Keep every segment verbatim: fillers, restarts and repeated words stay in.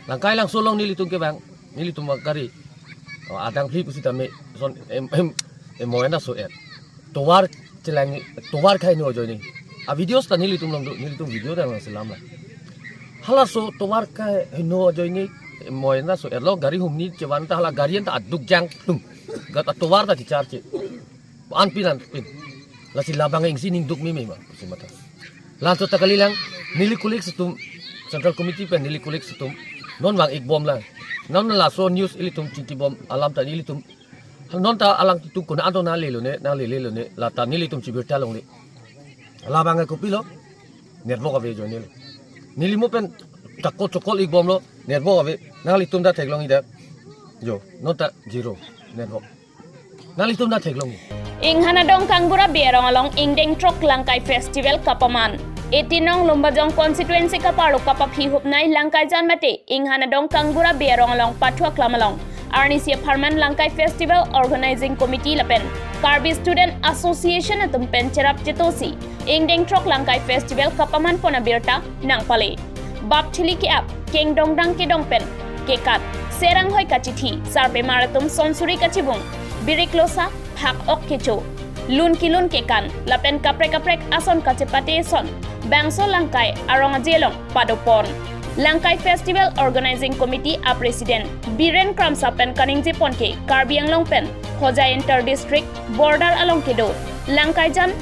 Langkailangso along nelitum kevang, nelitum vang gari, oh, adang phli pusitame son em em em moena so et. Tovar chelang, tovar khai no ajoine. A videos ta nelitum along do, nelitum video ta nangselam la. Halaso tovar khai no ajoine, em moena so et lo gari humni chevan ta hala gari an ta aduk jang plum. Gat a tovar ta chichar che. Anpin anpin. Lasi labang ingsi ning duk meme ma pusi matha. Laso ta kalilang neli colleagues atum, Central Committee pen neli colleagues atum non vang-ik bom lang. Non laso news ilitum chingki bom alam ta nelitum. Non ta alang tum kona ado nanglelo ne, nanglelelo ne, la ta nelitum chibirta longle. Labang kopilo, network ave ajoine lo. Neli mo pen chakol chokol-ik bomlo, network ave. Nanglitum ta theklong-ik da. Jo, non ta zero network. Nanglitum ta theklong-ik. Inghan adong Kangbura Bey arong along ingdeng throk Langkai Festival kapaman. Eighteen nong Lumbajong constituency kaparlo kapaphi hupnai Langkaijan mate Inghan adong Kangbura Bey arong along pathu aklam along arnisi apharman Langkai Festival Organizing Committee lapen Karbi Student Association atum pen cherap chetosi ingdeng throk Langkai Festival kapaman pon abirta nangpale. Bapthili ke-ap, kengdongdang kedong pen kekat, seranghoi kachithi, sarpemar atum sonsuri kachibung, birik losa, phak ok kecho, lun kilun kekan, lapen kaprek kaprek ason kachepate ason bangso Langkai arong aje along padopon. Langkai Festival Organizing Committee a President Biren Kramsa pen kaningjepon ke Karbi Anglong pen Hojai Inter District Border along kedo Langkaijan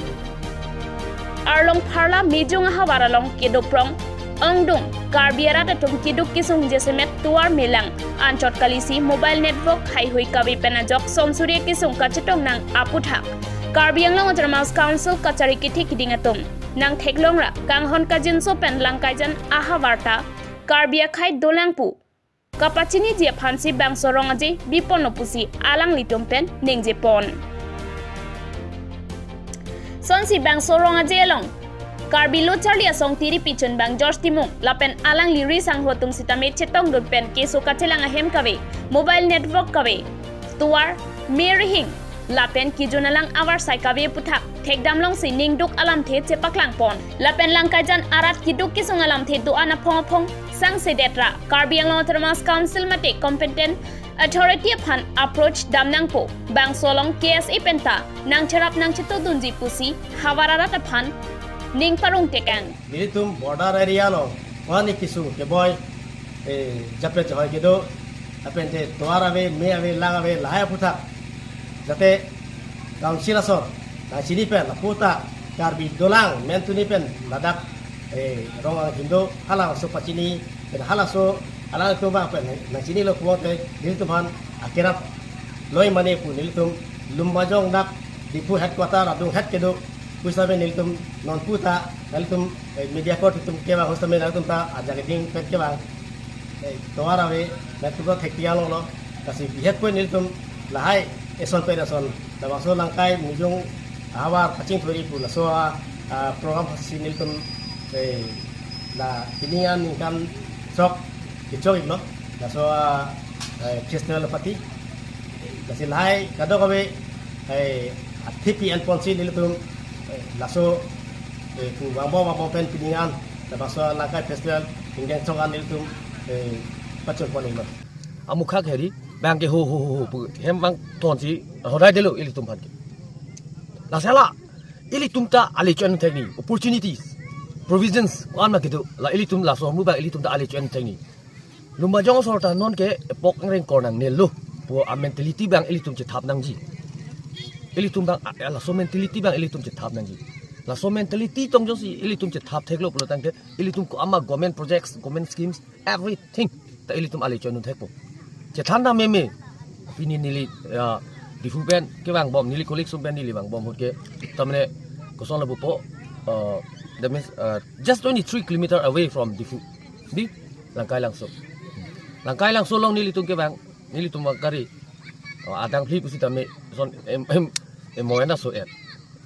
arlong pharla Mijung ahavar along kedoprong ongdung Karbi arat atum keduk kesung jasemet tovar melang anchot kalisi mobile network haihui kave pen ajok sonsuri kesung kachetong nang aputhak Karbi Anglong Autonomous Council kachari kethe keding atum nangtheklongra kanghon kajinso pen Langkaijan ahavar ta Karbi akhei dolang pu kapachiniji aphansi bangso rong aje biponlo pusi alanglitum pen ningjepon. Sonsi bangso rong aje along Karbi Lo Charli Asong tiri pichun bang George Timung lapen alangli ri sangho atum sitame chetongdun pen keso kachelang ahem kave, mobile network kave, tovar merihing lapen kejun alang avarsai kave aputhak thekdam longsi ningduk alamthe chepaklangpon. Lapen Langkaijan arat keduk kesung alamthe do-an aphong aphong sangsedetra Karbi Anglong Autonomous Council mate competent authority aphan approach dam nangpo. Bangso along K S A pen ta nangcherap nangchetodunji pusi havar arat aphan ning parong tekang. Nelitum border area along wani kesung keboi, eh, japet jahoi kedo, lapen te tovar ave, me ave, lang ave, lahai aputhak. Jate council asor nangchini pen, lapu ta Karbi dolang, mentuni pen ladak, eh, rong anghindo, halaso pachini pen, halaso alangtum bang pen nangchinilo pulote nelitum aphan akerap loi mane pu nelitum Lumbajong dak Diphu headquarter adung het kedo pusitame nelitum non pu ta nelitum, eh, media court atum kevang pusitame nelitum ta ajak ding pen kevang, eh, tovar ave nelitum ta thekpi alonglo. Lasi bihet pu nelitum lahai eson pen eson labangso Langkai Mijung ahavar kachingthuri pu laso a, a, program si nelitum, eh, la pini an ningkan throk kechok-iklo laso a, eh, festival party. Lasi lahai kadokave, eh, athipi anponsi nelitum, eh, laso, eh, pu vangbom vangbom pen pini an labangso Langkai Festival ingdeng throk an nelitum, eh, pachun pon-iklo. Amukha kheri bang ke ho ho ho ho pu hem bang tonsi hodai delo ilitum aphan ke. Lasi la ilitum ta ale cho-en thekni, opportunities, provisions ko-an ma kedo, la ilitum laso ahormu bang ilitum ta ale cho-en thekni. Lumbajong asor ta non ke epok angreng kor nangnelo pu a mentality bang ilitum chethap nangji. Ilitum bang a, a, laso mentality bang ilitum chethap nangji. Laso mentality tong jongsi ilitum chethap theklo pulo tangte ilitum ko-an ma government projects, government schemes, everything ta ilitum ale cho-en thekpo. Chethan dam meme. Pini neli, ya, Diphu pen kevangbom, neli colleagues atum pen neli vangbom ahut ke, tamne koson lapu po, uh, that means, uh, just twenty-three kilometer away from Diphu. Di Langkailangso. Langkailangso along nelitum kevang, nelitum vang gari, uh, adang phli pusitame son em em em moena so et.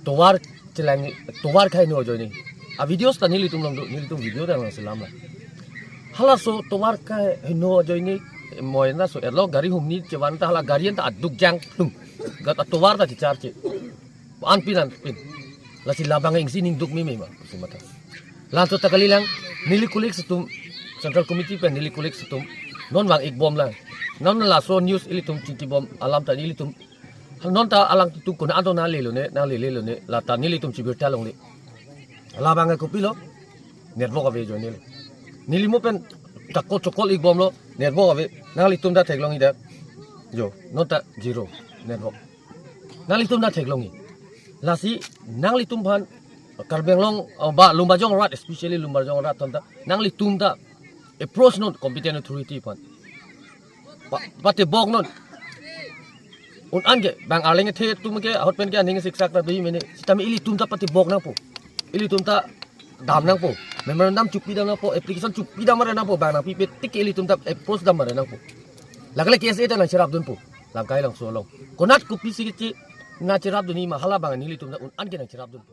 Tovar chelang, tovar khai no ajoine. A videos ta nelitum along do, nelitum video ta nangselam la. Halaso tovar khai no ajoine, moena so et lo gari humni chevan ta hala gari an ta aduk jang plum. Gat a tovar ta chichar che. Anpin anpin. Lasi labang ingsi ning duk meme ma pusi matha. Laso ta kalilang neli colleagues atum, Central Committee pen neli colleagues atum Non vang-ik bomlang. Non laso news ilitum chingki bom alam ta ilitum. Non ta alangtum konat do nanglelo ne, nanglelelo ne. La ta nelitum chibirta longle. Labang kopilo? Network ave jo neli. Neli mo pen chakol chokol-ik bomlo, network ave. Nanglitum ta theklongji dak. Jo, non ta zero network. Nanglitum ta theklongji. Lasi nanglitum aphan Karbi Anglong, uh, ba Lumbajong rat, especially Lumbajong rat atum ta, nanglitum ta approach non competent authority aphan. Pa, patebok non. Un-an ke, bang arleng ethe atum ke, ahut pen ke aning siksak ta dui mene. Sitame ilitum ta patebok nangpo. Ilitum ta dam nangpo. Memorandum chupidam nangpo, application chupidam mare nangpo, bang nangpipe tik ilitum ta approach dam mare nangpo. Lake le K S A ta nangcherapdunpo. Langkai Langso along. Konat kopisi kechi nangcherapdunji ma hala bang nelitum ta un-an ke nangcherapdunpo.